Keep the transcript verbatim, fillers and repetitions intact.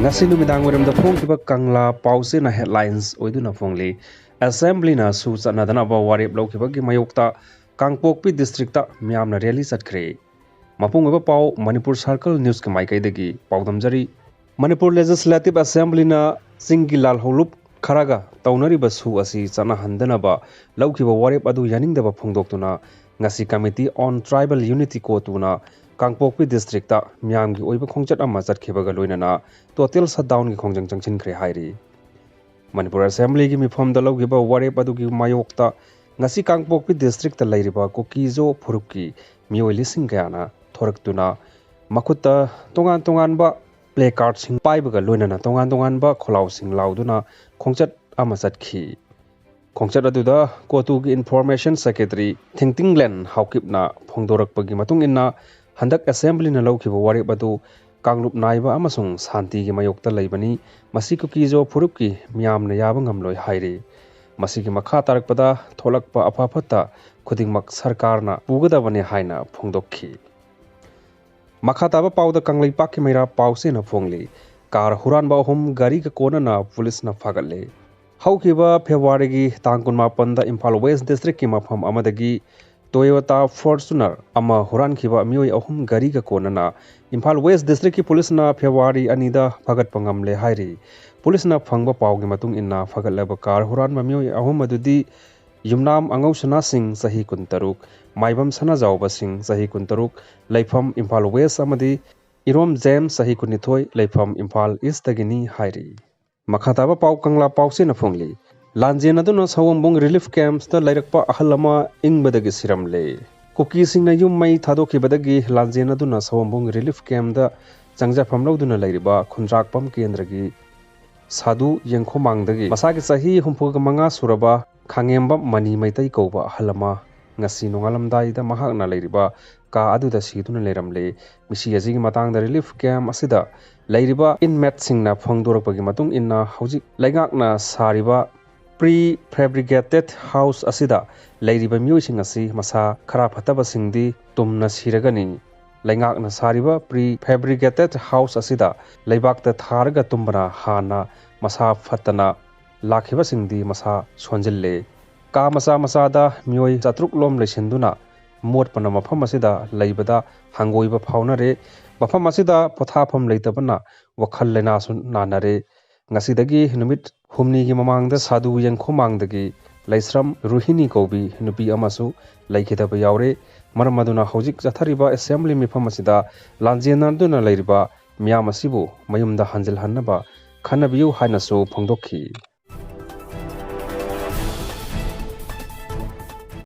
ꯉꯁꯤ ꯅꯨꯃꯤꯗꯥꯡ ꯋꯥꯏꯔꯝꯗ ꯐꯣꯡꯈꯤꯕ ꯀꯪꯂꯥ ꯄꯥꯎꯆꯦꯅ headlines ꯑꯣꯏꯗꯨꯅ ꯐꯣꯡꯂꯤ꯫ Assemblyꯅ ꯁꯨ ꯆꯠꯅꯗꯅꯕ ꯋꯥꯔꯦꯞ ꯂꯧꯈꯤꯕꯒꯤ ꯃꯥꯌꯣꯛꯇ ꯀꯥꯡꯄꯣꯛꯄꯤ districtꯇ ꯃꯤꯌꯥꯝꯅ rally ꯆꯠꯈ꯭ꯔꯦ꯫ ꯃꯄꯨꯡ ꯑꯣꯏꯕ ꯄꯥꯎ ꯃꯅꯤꯄꯨꯔ Circle Newsꯀꯤ ꯃꯥꯏꯀꯩꯗꯒꯤ ꯄꯥꯎꯗꯝꯖꯔꯤ꯫ ꯃꯅꯤꯄꯨꯔ Legislative Assemblyꯅ ꯆꯤꯡꯒꯤ ꯂꯥꯜꯍꯧꯂꯨꯞ ꯈꯔꯒ ꯇꯧꯅꯔꯤꯕ ꯁꯨ ꯑꯁꯤ ꯆꯠꯅꯍꯟꯗꯅꯕ ꯂꯧꯈꯤꯕ ꯋꯥꯔꯦꯞ ꯑꯗꯨ ꯌꯥꯅꯤꯡꯗꯕ ꯐꯣꯡꯗꯣꯛꯇꯨꯅ ꯉꯁꯤ Committee on Tribal Unity, CoTUꯅ ꯀꯥꯡꯄꯣꯛꯄꯤ districtꯇ ꯃꯤꯌꯥꯝꯒꯤ ꯑꯣꯏꯕ ꯈꯣꯡꯆꯠ ꯑꯃ ꯆꯠꯈꯤꯕꯒ ꯂꯣꯏꯅꯅ total shutdownꯒꯤ ꯈꯣꯡꯖꯪ ꯆꯪꯁꯤꯟꯈ꯭ꯔꯦ ꯍꯥꯏꯔꯤ꯫ ꯃꯅꯤꯄꯨꯔ Assemblyꯒꯤ ꯃꯤꯐꯝꯗ ꯂꯧꯈꯤꯕ ꯋꯥꯔꯦꯞ ꯑꯗꯨꯒꯤ ꯃꯥꯌꯣꯛꯇ ꯉꯁꯤ ꯀꯥꯡꯄꯣꯛꯄꯤ districtꯇ ꯂꯩꯔꯤꯕ ꯀꯨꯀꯤꯖꯣ ꯐꯨꯔꯨꯞꯀꯤ ꯃꯤꯑꯣꯏ ꯂꯤꯁꯤꯡ ꯀꯌꯥꯅ ꯊꯣꯔꯛꯇꯨꯅ ꯃꯈꯨꯠꯇ ꯇꯣꯉꯥꯟ ꯇꯣꯉꯥꯟꯕ placardꯁꯤꯡ ꯄꯥꯏꯕꯒ ꯂꯣꯏꯅꯅ ꯇꯣꯉꯥꯟ ꯇꯣꯉꯥꯟꯕ ꯈꯣꯜꯂꯥꯎꯁꯤꯡ ꯂꯥꯎꯗꯨꯅ ꯈꯣꯡꯆꯠ ꯑꯃ ꯆꯠꯈꯤ꯫ ꯈꯣꯡꯆꯠ ꯑꯗꯨꯗ CoTUꯒꯤ Information Secretary ꯊꯤꯡꯇꯤꯡꯂꯦꯟ ꯍꯥꯎꯀꯤꯞꯅ ꯐꯣꯡꯗꯣꯔꯛꯄꯒꯤ ꯃꯇꯨꯡ ꯏꯟꯅ, ꯍꯟꯗꯛ Assemblyꯅ ꯂꯧꯈꯤꯕ ꯋꯥꯔꯦꯞ ꯑꯗꯨ ꯀꯥꯡꯂꯨꯞ ꯅꯥꯏꯕ ꯑꯃꯁꯨꯡ ꯁꯥꯟꯇꯤꯒꯤ ꯃꯥꯌꯣꯛꯇ ꯂꯩꯕꯅꯤ, ꯃꯁꯤ ꯀꯨꯀꯤꯖꯣ ꯐꯨꯔꯨꯞꯀꯤ ꯃꯤꯌꯥꯝꯅ ꯌꯥꯕ ꯉꯝꯂꯣꯏ ꯍꯥꯏꯔꯤ꯫ ꯃꯁꯤꯒꯤ ꯃꯈꯥ ꯇꯥꯔꯛꯄꯗ ꯊꯣꯛꯂꯛꯄ ꯑꯐ ꯐꯠꯇ ꯈꯨꯗꯤꯡꯃꯛ ꯁꯔꯀꯥꯔꯅ ꯄꯨꯒꯗꯕꯅꯤ ꯍꯥꯏꯅ ꯐꯣꯡꯗꯣꯛꯈꯤ꯫ ꯃꯈꯥ ꯇꯥꯕ ꯄꯥꯎꯗ ꯀꯪꯂꯩꯄꯥꯛꯀꯤ ꯃꯩꯔꯥ ꯄꯥꯎꯆꯦꯅ ꯐꯣꯡꯂꯤ꯫ ꯀꯥꯔ ꯍꯨꯔꯥꯟꯕ ꯑꯍꯨꯝ ꯒꯥꯔꯤꯒ ꯀꯣꯟꯅꯅ ꯄꯨꯂꯤꯁꯅ ꯐꯥꯒꯠꯂꯦ꯫ ꯍꯧꯈꯤꯕ ꯐꯦꯕ꯭ꯔꯨꯋꯥꯔꯤꯒꯤ ꯇꯥꯡ ꯀꯨꯟꯃꯥꯄꯟꯗ ꯏꯝꯐꯥꯜ West Districtꯀꯤ ꯃꯐꯝ ꯑꯃꯗꯒꯤ Toyota Fortuner ꯑꯃ ꯍꯨꯔꯥꯟꯈꯤꯕ ꯃꯤꯑꯣꯏ ꯑꯍꯨꯝ ꯒꯥꯔꯤꯒ ꯀꯣꯟꯅꯅ ꯏꯝꯐꯥꯜ West Districtꯀꯤ ꯄꯨꯂꯤꯁꯅ ꯐꯦꯕ꯭ꯔꯨꯋꯥꯔꯤ ꯑꯅꯤꯗ ꯐꯥꯒꯠꯄ ꯉꯝꯂꯦ ꯍꯥꯏꯔꯤ꯫ ꯄꯨꯂꯤꯁꯅ ꯐꯪꯕ ꯄꯥꯎꯒꯤ ꯃꯇꯨꯡ ꯏꯟꯅ, ꯐꯥꯒꯠꯂꯕ ꯀꯥꯔ ꯍꯨꯔꯥꯟꯕ ꯃꯤꯑꯣꯏ ꯑꯍꯨꯝ ꯑꯗꯨꯗꯤ ꯌꯨꯝꯅꯥꯝ ꯑꯉꯧꯁꯅꯥ ꯁꯤꯡ, ꯆꯍꯤ ꯀꯨꯟꯇꯔꯨꯛ, ꯃꯥꯏꯕꯝ ꯁꯅꯥꯖꯥꯎꯕ ꯁꯤꯡ, ꯆꯍꯤ ꯀꯨꯟꯇꯔꯨꯛ, ꯂꯩꯐꯝ ꯏꯝꯐꯥꯜ West, ꯑꯃꯗꯤ ꯏꯔꯣꯝ ꯖꯦꯝꯁ, ꯆꯍꯤ ꯀꯨꯟꯅꯤꯊꯣꯏ, ꯂꯩꯐꯝ ꯏꯝꯐꯥꯜ Eastꯇꯒꯤꯅꯤ ꯍꯥꯏꯔꯤ꯫ ꯃꯈꯥ ꯇꯥꯕ ꯄꯥꯎ ꯀꯪꯂꯥ ꯄꯥꯎꯆꯦꯅ ꯐꯣꯡꯂꯤ꯫ ꯂꯥꯟꯖꯦꯟ ꯑꯗꯨꯅ ꯁꯑꯣꯝꯕꯨꯡ relief campꯇ ꯂꯩꯔꯛꯄ ꯑꯍꯜ ꯑꯃ ꯏꯪꯕꯗꯒꯤ ꯁꯤꯔꯝꯂꯦ꯫ ꯀꯨꯀꯤꯁꯤꯡꯅ ꯌꯨꯝ ꯃꯩ ꯊꯥꯗꯣꯛꯈꯤꯕꯗꯒꯤ ꯂꯥꯟꯖꯦꯟ ꯑꯗꯨꯅ ꯁꯑꯣꯝꯕꯨꯡ relief campꯇ ꯆꯪꯖꯐꯝ ꯂꯧꯗꯨꯅ ꯂꯩꯔꯤꯕ ꯈꯨꯟꯗ꯭ꯔꯥꯛꯄꯝ ꯀꯦꯟꯗ꯭ꯔꯒꯤ ꯁꯥꯗꯨ ꯌꯦꯡꯈꯣꯃꯥꯡꯗꯒꯤ ꯃꯁꯥꯒꯤ ꯆꯍꯤ ꯍꯨꯝꯐꯨꯒ ꯃꯉꯥ ꯁꯨꯔꯕ ꯈꯥꯉꯦꯝꯕꯝ ꯃꯅꯤ ꯃꯩꯇꯩ ꯀꯧꯕ ꯑꯍꯜ ꯑꯃ ꯉꯁꯤ ꯅꯣꯡꯉꯥꯜꯂꯝꯗꯥꯏꯗ ꯃꯍꯥꯛꯅ ꯂꯩꯔꯤꯕ ꯀꯥ ꯑꯗꯨꯗ ꯁꯤꯗꯨꯅ ꯂꯩꯔꯝꯂꯦ꯫ ꯃꯤꯁꯤ ꯑꯁꯤꯒꯤ ꯃꯇꯥꯡꯗ relief camp ꯑꯁꯤꯗ ꯂꯩꯔꯤꯕ inmateꯁꯤꯡꯅ ꯐꯣꯡꯗꯣꯔꯛꯄꯒꯤ ꯃꯇꯨꯡ ꯏꯟꯅ, ꯍꯧꯖꯤꯛ ꯂꯩꯉꯥꯛꯅ ꯁꯥꯔꯤꯕ prefabricated house ꯑꯁꯤꯗ ꯂꯩꯔꯤꯕ ꯃꯤꯑꯣꯏꯁꯤꯡ ꯑꯁꯤ ꯃꯁꯥ ꯈꯔ ꯐꯠꯇꯕꯁꯤꯡꯗꯤ ꯇꯨꯝꯅ ꯁꯤꯔꯒꯅꯤ꯫ ꯂꯩꯉꯥꯛꯅ ꯁꯥꯔꯤꯕ pre fabricated house ꯑꯁꯤꯗ ꯂꯩꯕꯥꯛꯇ ꯊꯥꯔꯒ ꯇꯨꯝꯕꯅ ꯍꯥꯟꯅ ꯃꯁꯥ ꯐꯠꯇꯅ ꯂꯥꯛꯈꯤꯕꯁꯤꯡꯗꯤ ꯃꯁꯥ ꯁꯣꯟꯖꯤꯜꯂꯦ꯫ ꯀꯥ ꯃꯆꯥ ꯃꯆꯥꯗ ꯃꯤꯑꯣꯏ ꯆꯥꯇ꯭ꯔꯨꯛ ꯂꯣꯝ ꯂꯩꯁꯤꯟꯗꯨꯅ ꯃꯣꯠꯄꯅ ꯃꯐꯝ ꯑꯁꯤꯗ ꯂꯩꯕꯗ ꯍꯪꯒꯣꯏꯕ ꯐꯥꯎꯅꯔꯦ꯫ ꯃꯐꯝ ꯑꯁꯤꯗ ꯄꯣꯊꯥꯐꯝ ꯂꯩꯇꯕꯅ ꯋꯥꯈꯜ ꯂꯩꯅꯥꯁꯨ ꯅꯥꯅꯔꯦ꯫ ꯉꯁꯤꯗꯒꯤ ꯅꯨꯃꯤꯠ ꯍꯨꯝꯅꯤꯒꯤ ꯃꯃꯥꯡꯗ ꯁꯥꯗꯨ ꯌꯦꯡꯈꯣꯃꯥꯡꯗꯒꯤ ꯂꯩꯁ꯭ꯔꯝ ꯔꯨꯍꯤꯅꯤ ꯀꯧꯕꯤ ꯅꯨꯄꯤ ꯑꯃꯁꯨ ꯂꯩꯈꯤꯗꯕ ꯌꯥꯎꯔꯦ꯫ ꯃꯔꯝ ꯑꯗꯨꯅ ꯍꯧꯖꯤꯛ ꯆꯠꯊꯔꯤꯕ assembly ꯃꯤꯐꯝ ꯑꯁꯤꯗ ꯂꯥꯟꯖꯦꯟꯅꯗꯨꯅ ꯂꯩꯔꯤꯕ ꯃꯤꯌꯥꯝ ꯑꯁꯤꯕꯨ ꯃꯌꯨꯝꯗ ꯍꯟꯖꯤꯜꯍꯟꯅꯕ ꯈꯟꯅꯕꯤꯌꯨ ꯍꯥꯏꯅꯁꯨ ꯐꯣꯡꯗꯣꯛꯈꯤ꯫